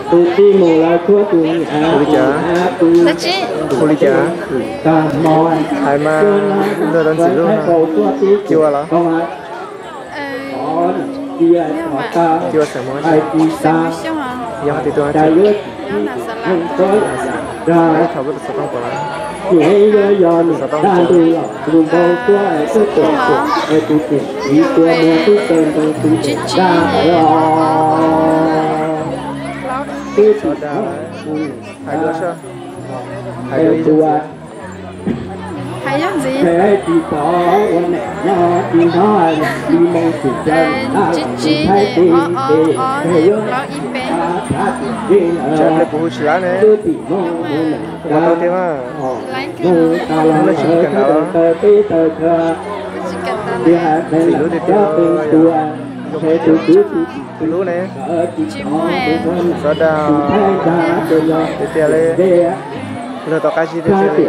Hu li cas? Hu li cas? Hais mas, luag tau ntxim hlub no. Cua los? Cua xeem Hmoob. Yog hais tias tus no tsis, thaum peb tus xov tooj pom los. Tus xov tooj, xov da, hais dua, hais dua ib zaug ntxiv. Hais ntxiv. Tsib tsib, ob ob, plaub ib peb. Tsam ple kuv hu tsis lab ne. Ua tau thiab mas. Hnub no tsis kawm ntawv los? Tsis kawm ntawv. Ntxim hlub tiag tiag. Zoo tiag. Tus hlub ne? Tsis muaj. Xov da. Tiag tiag li. Luag tau qab zib tiag tiag li.